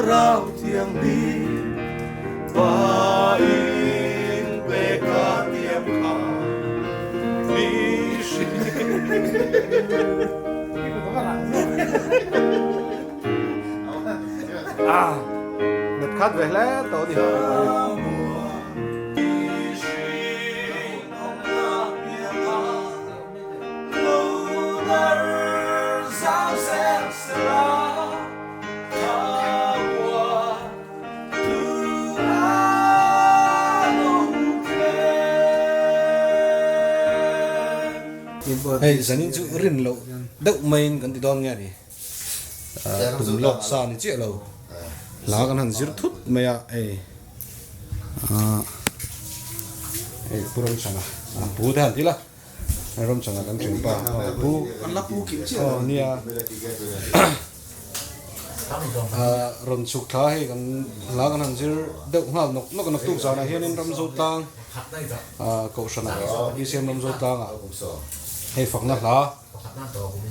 Thlarau Thianghlim Pa in pek a tiam kha mihring. Nat khat ve hle tawh a ni. Hei zanin chu rin loh deuh maiin kan ti dawn nge a ni. Tum lawk sa ni chiah lo. Hla kan han zir thut mai a hei hei Pu Ramchhana pu te han ti la. Ram changa kan thin pa pu Kan la pu kim chiah lo. Nia rawn chhuk thla hei kan hla kan han zir deuh nghal nawk nawk a naktuk zanah hianin Ramzo tlang kohhran ah BCM Ramzo tlang ah hei fakna hla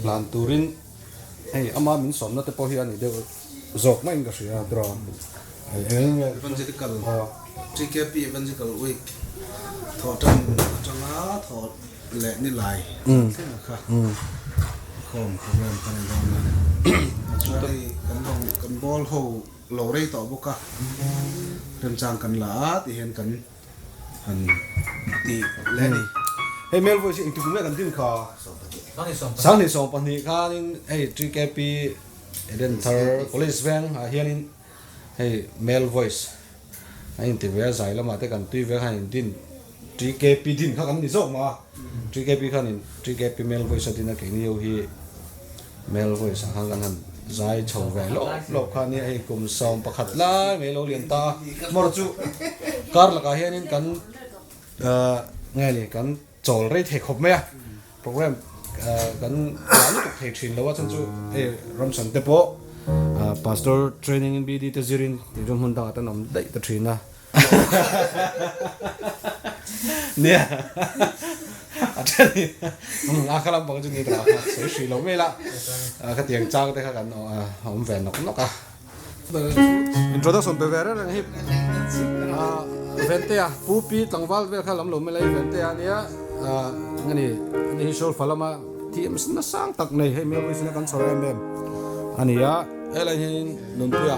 hlan turin hei ama min sawmna te pawh hi a ni deuh zawk maiin ka hria tiraw eng eng nge Evangelical TKP Evangelical Week thawh tan atanga thawh leh ni lai thleng a kha khawm program kan ni dawn a chuan hei kan rawn kan ball ho lo rei tawh bawk a remchang kan la a ti hian kan han ti leh a ni. Hei mel voice hi engtik nge kan din kha sanghnih 12 khanin hei TKP Eden Thar College veng ah hianin Hei male voice a inti ve a, zai lamah te kan tui ve khan in din TKP din kha kan ni zawk mah a, TKP khan in TKP male voice a din a keini ho hi male voice ah khan kan han zai chho ve lawp lawp kha nia hei kum 11 lai mai lo lian ta a, mawr chu kar lakah hianin kan nge ni kan chawl rei thei khawp mai a, program kan la lutuk thei thin lo a chhan chu hei Ramchhan te pawh pastor training in BD te zirin tih chu hmun dangah te an awm daih ta thin a nia a then hi a kha lampang chu ni ta sawi hrih lo mai la khatiang chang te kha kan awm ve nawk nawk a. Introduction pe ve reng reng hi Ventea Pu Pi tlangval vel kha lam lo mai lai Ventea ania ani ani hi Solfa lama thiam na sang tak nei hei Melbourne sina kan chhawr em em ani a helai hianin Nunpuia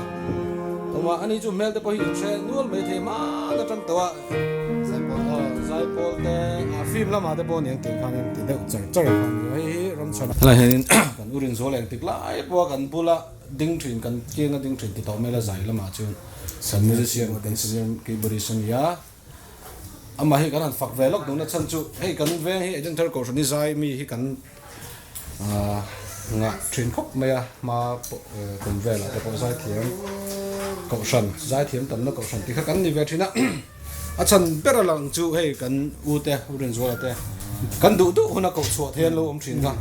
awma ani chu hmel te pawh hi inhre nual mai thei hman atang tawh a Zaipawl te film lamah te pawh aniang tih khanin ti deuh char char kha ani a hei hi Ramchhana helai hianin kan u Rinzuala engtik lai pawha kan bula Ding thin kan kianga ding thin ti tawh mai la zai lamah chuan kan musician kan senior keyboardist a ni a, amah hi kan han fak ve lawk duhna chhan chu hei kan veng hi Agent Thar Kohhran hi zai mi hi kan ngah thin khawp mai a, hma pawh kum velah te pawh zai thiam kohhran zai thiam tamna kohhran tih kha kan ni ve thin a, a chhan ber a lang chu hei kan u te u Rinzuala te kan duh duh huna koh chhuah thei an lo awm thin kha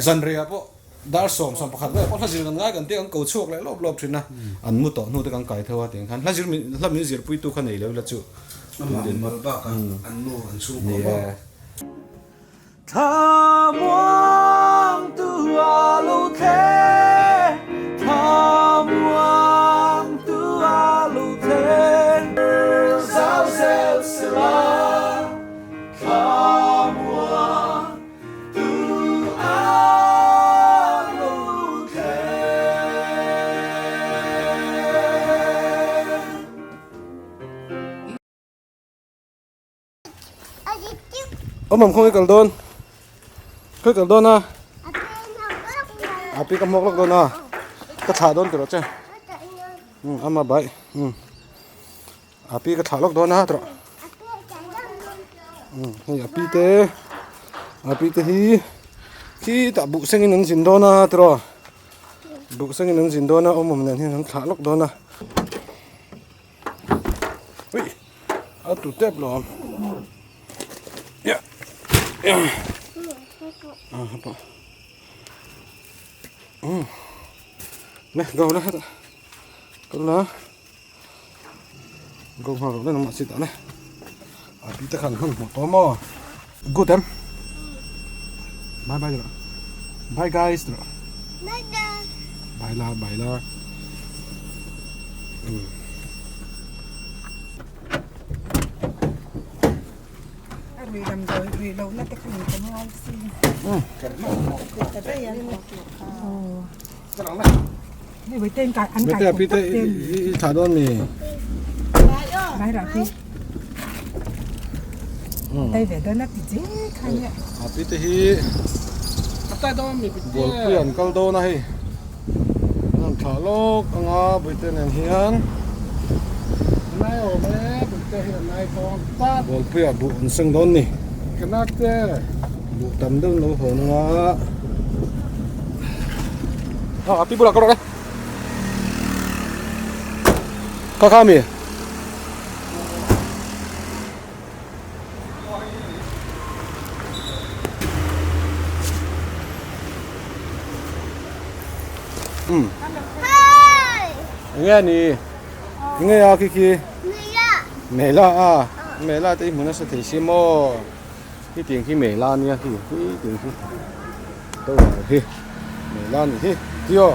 zanriah pawh. Dar 11 vel pawh hla zir kan ngai kan tih kan ko chhuak leh lawp lawp thin a, an mu tawh hnu te kan kai tho a tiang khan hla zir min hla min zirpui tu kha nei lo ila chu Amah mal bakah an nu an chhungkaw bawk. Thla muang tu a lo thleng, thla muang tu a lo thleng, zau zel sela thla muang. Awm ang khawnge kal dawn khawi kal dawn a a pi ka hmuak lawk dawn a ka thlah dawn tiraw che ama bai a pi ka thlah lawk dawn a tiraw hei a pi te a pi te hi khitah buh sengin an zin dawn a tiraw buh sengin an zin dawn a awm awm nen hian an thlah lawk dawn a ui a tu tep lo awm ya ya a hapa ne go la hetah kal la. Go nghal rawh nen mahse tah ne a pi te khan hman hmuh tawh maw good em bye bye rawh bye guys rawh bye la bye la. Mete pi te i thlah dawn mi. A pi te hi bualpui an kal dawn a hei. An han thlah lawk anga buite nen hian bualpuiah buh an seng dawn ni. Buh tam deuh an lo hawn anga. A pi bulah ka rawh le. Kha kha mi. Enge ni? Enge a khi khi? Mela a. Mela te i hmu nasa thei si maw? Khi tiang khi mela ania khi khi tiang khi tower hi mela a nih hi tio.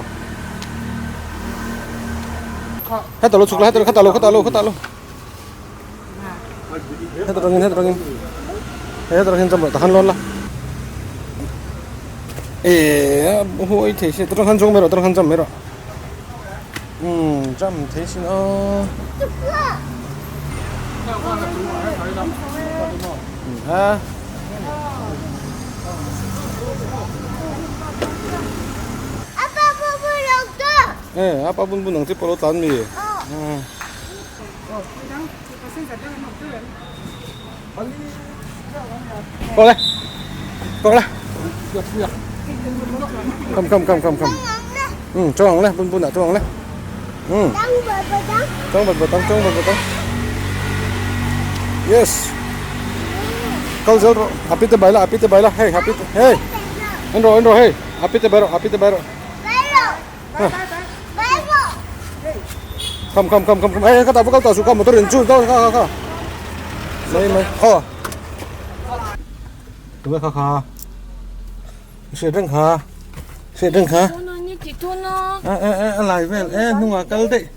Heta lo chhuk la heta khata lo khata lo khata lo. Heta tangin heta tangin heta tangin jump rawh takhan lawn la eh huai thei se tang khan zawng mai rawh tang khan jump mai rawh um jump thei sin aw ha eh apa bun bun ang chi pawh lo tlan mi um过来，过来，come come come come come. Ừ, cho ông lên, bun bun đã cho ông lên. Ừ. Cho bật bật tông, cho bật bật tông. Yes. Kau zel ro, happy te baila, happy te baila. Hey, happy te, hey. Enro, enro, hey. Happy te bairo, happy te bairo. Come come come come come. Hey, ka ta kal ta su ka motor in chu ta ka ka ka. Mai mai. Oh. Tunge kha kha. Se reng kha. Se reng kha. A a a a lai vel e hnunga kal dei.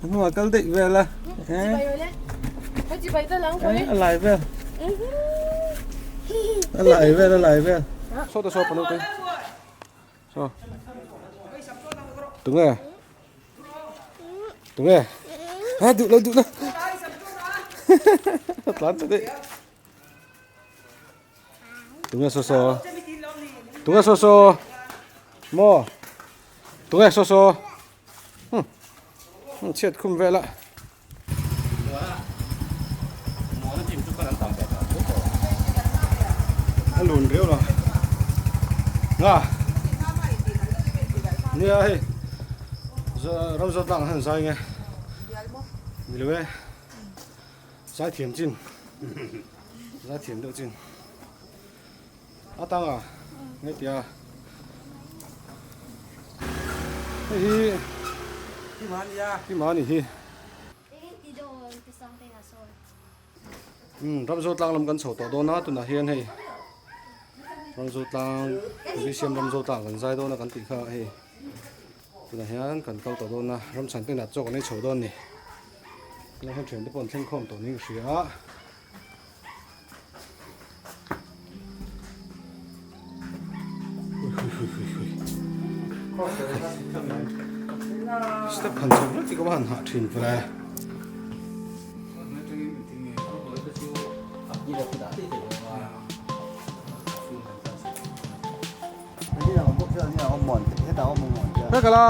Hnunga kal dei vel a. E. A lai vel. A lai vel a lai vel. So ta so panu te. Saw tunge tunge a duh lo duh lo tlan ta daih tunge saw saw tunge saw saw maw tunge saw saw hmm chhiat khum vel a. A lun riau lo nga nia hei ram zawt lang han zai nge ni lo e zai thiam chin zai thiam deuh chin a tanga nge tia hei hi hima ni hi. Umm Ramzaw tlang lam kan chho tawh dawn a tunah hian hei Ramzaw tlang bcm Ramzaw tlang kan zai dawn a kan tih kha hei tunah hian kan kal tawh dawn a ramchhan te nah chaw kan ei chho dawn a ni tunah hian thiante pawh an thleng khawm tawh niin ka hria a. Step han chho vek hi ka va han hah thin ve. Hekala.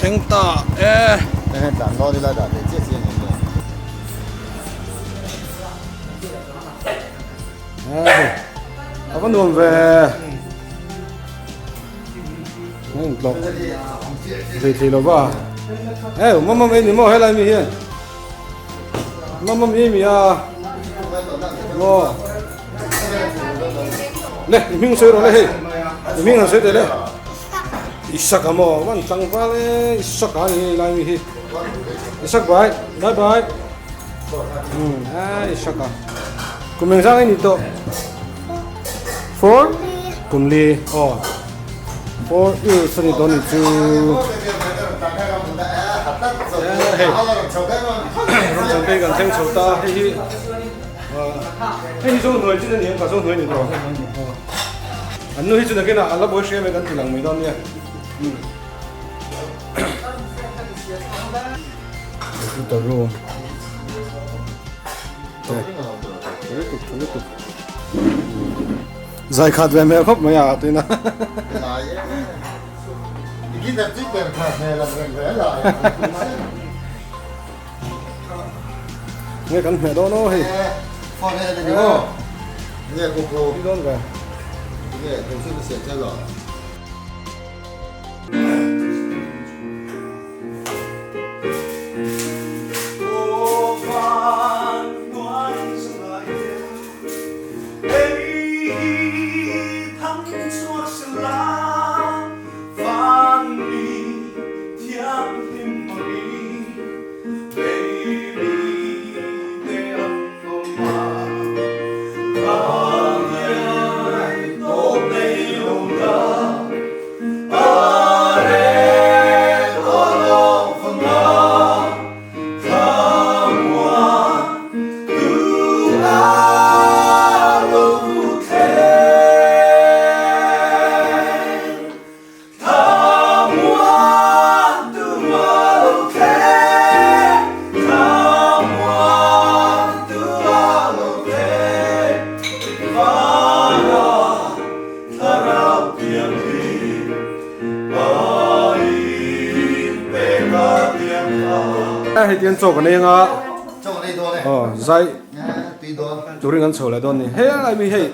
Thleng ta e. A va nuam ve. Intlawh hlei thei lo va. Ê, mama mai ni maw helai mi hian. Mama mi mi a. Maw. Le, i hming sawi rawh le hei. I hming han sawi teh le. Isaka maw, van tlangval e, Isaka ni hei lai mi hi. Isak bye, bye bye. Hmm, a Isaka. Kum engzang i ni tawh? Four? Kum li, aw. 4 years a ni dawn ni chu hei ram chan phei kan thleng chho ta hei hi hei hi zo hnuai chin a ni ang ka zo hnuai ni tawh an nu hi chu nakinah a la buai hria mai kan ti lang mai dawn nia computer room Zai khat ve hmel khawp mai a tuina. Nge kan hmeh dawn aw hei. Nge dawn ve. Hei tian chaw kan ei anga aw zai turin kan chho leh dawn ni hei lai mi hei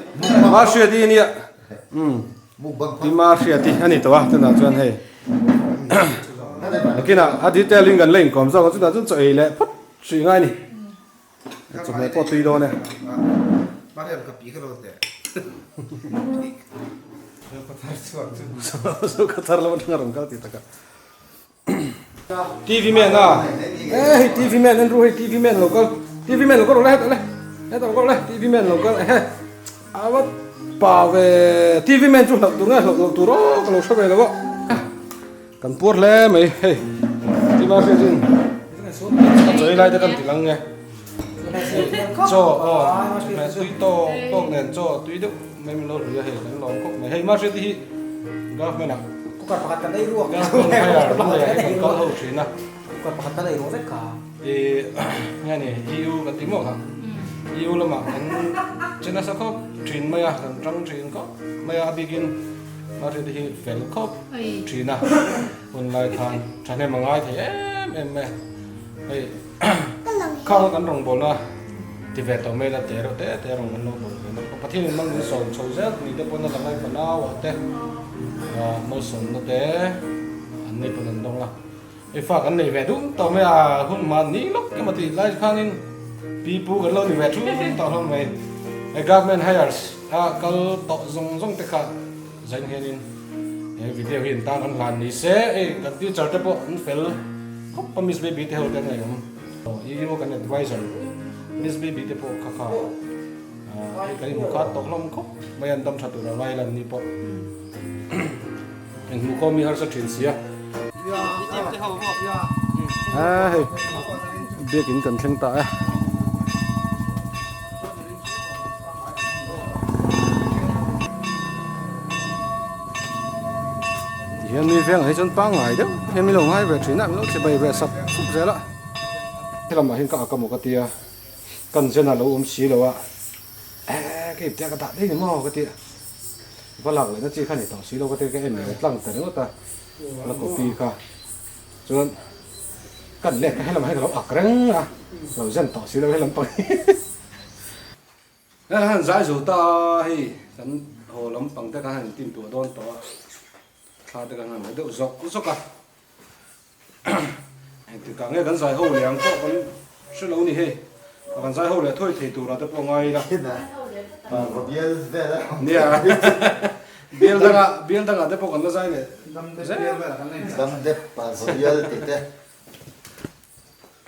ma hriat i nia ti ma hriat i ani tawh a tunah chuan hei nakinah a detail in kan la inkawm zawk a chutah chuan chaw ei leh phawt hrih ngai ni. Chawhmeh pawh tui dawn e. Zokhawthar lam atanga rawn kal tih takah. TV man a. E hei TV man an ru hei TV man lo kal. TV man lo kal rawh le hetah le. Hetah lo kal rawh le TV man lo kal ehe. Ava pa ve TV man chu hlauh tur nge hlauh loh tur aw ka lo hre ve lo a. Kan puar hle mai hei tima hriat in a chawi lai te kan ti lang nge chaw aw chawhmeh tui tawk tawk nen chaw tui deuh mai min lo hlui a hei kan lawm khawp mai hei ma hriat hi government ah cooker pakhat kan ei ruak government hire hnai ah hi kan kal ho thin a cooker pakhat kan ei ruak vek kha i nge ni EU kan ti maw kha EU lamah kan che nasa khawp thin mai a kan tang thin khawp mai a a bikin Mahse te hi fel khawp thin a, hun lai khan thahnem a ngai thei em em mai a, hei khang kan rawngbawlna ti ve tawh mai la te reuh te te rawn kan lo bawl ve na Pathian in mang min sawm chho zel ni te pawn a la ngaih fanau ah te malsawmna te an nei pawn an dawng a, hei fa kan nei ve dum tawh mai a, hun mahni lawk emaw tih lai khanin pi pu kan lo ni ve thum tawh hlawm mai, hei government hires a kal tawh zawng zawng te kha. Zain hianin he video hi intan an hlan ni se, hei kan teacher te pawh an fel khawp a Miss Baby te ho te an ngaih awm. EU kan advisor Miss Baby te pawh kha kha hei kan inhmu kha tawh hlawm khawp mai an dam tha tur a ngai lan ni pawh inhmu khawm hi harsa thin sia. Hei biakin kan thleng ta e. Tihian mi vengah hi chuan pangngai deuh hian min lo ngai ve thin a, min lo che bai ve sap sup zel a. Helamah hian ka ak amaw ka tia, kan zen a lo awm si lo a, eh ka ipte a ka dah daih ni maw ka tia, va lak lehna chi kha ni tawh si lo ka tia ka en leh tlang ta ringawt a, la copy kha chuan kan let kha helamah hian ka lo ak reng a, lo zen tawh si lo helam pang hi. Heng han zai zo ta hei kan haw lampang te khan han intin tuah dawn tawh a. Thla te kan han la deuh zawk zawk a. Engtikah nge kan zai ho leh ang pawh kan hre lo ni hei. A kan zai ho leh thawi thei turah te pawh ngai ila. Nia bial dangah bial dangah te pawh kan la zai leh zel.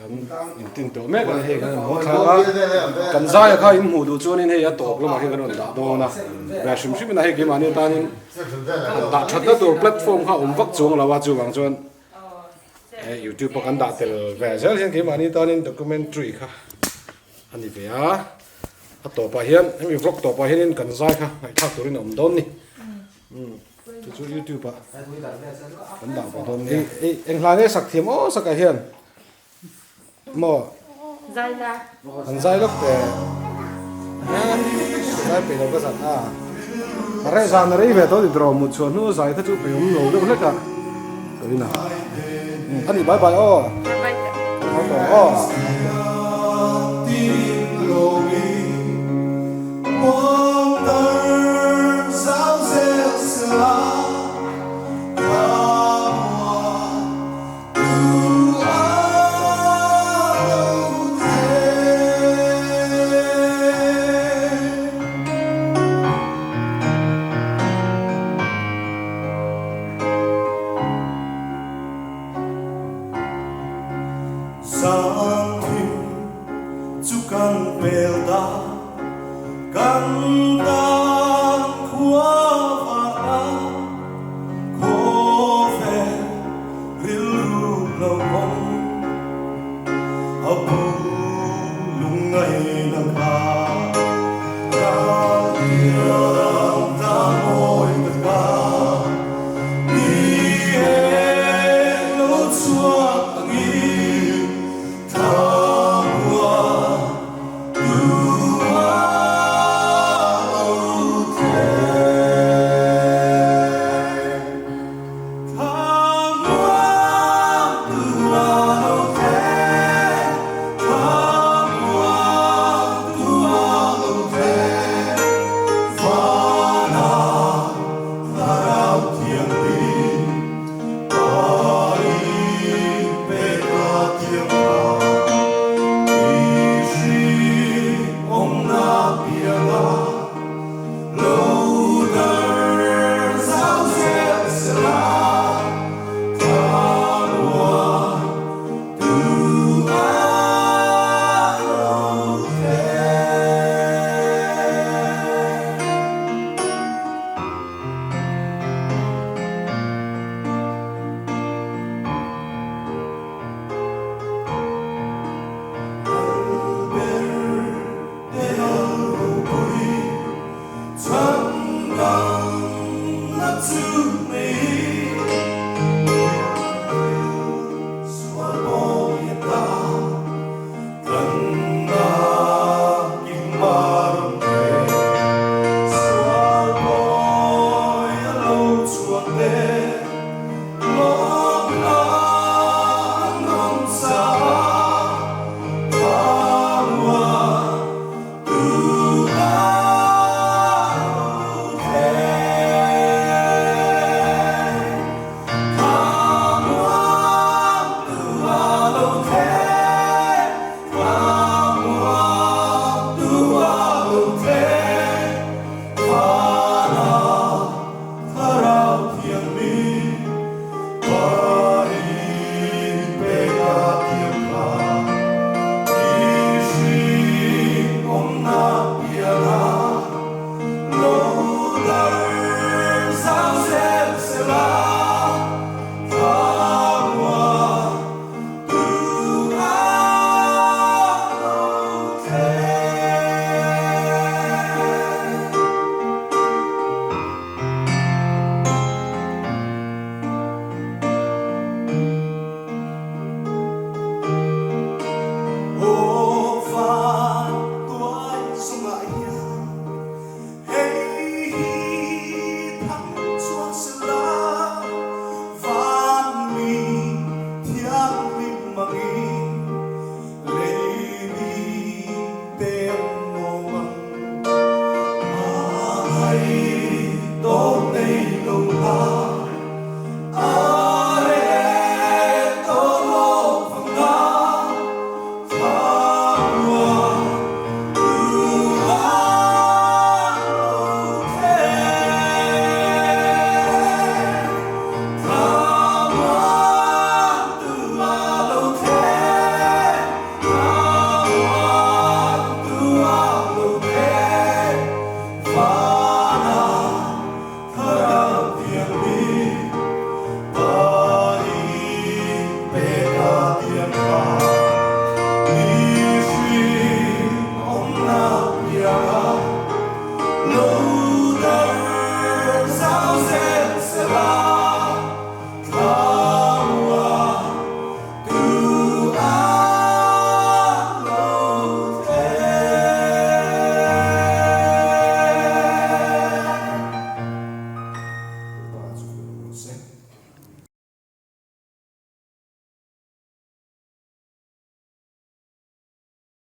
Kan intin tawh mek a hei kan haw thlak a, kan zaia kha in hmuh duh chuanin hei a tawp lamah hian kan rawn dah dawn a, ve hrim hrim in a hei keimahni atanin han dah thatna tur platform kha a awm vak chuang lo a, chuvang chuan hei youtube a kan dah tel ve zel hian keimahni tanin documentary kha a ni ve a, a tawpah hian hemi vlog tawpah hianin kan zai kha ngaihthlak turin a awm dawn ni. Chu chu youtube ah kan dah ve dawn nia. Eng hla nge sak thiam aw sakah hian maw an zai lawk teh zai peih lo ka zat a a reh zan a rei ve tawh ni tawh mut chhuah hnu a zai kha chu peih awm lo deuh hlek a ka rin a a ni bye bye aw aw. Chu kan pel ta, kan tan khua var ta, khawvel rilru lo awm, a bu lungngaihna kha ral thiam ta mawi taka, ni eng lo chhuak angin.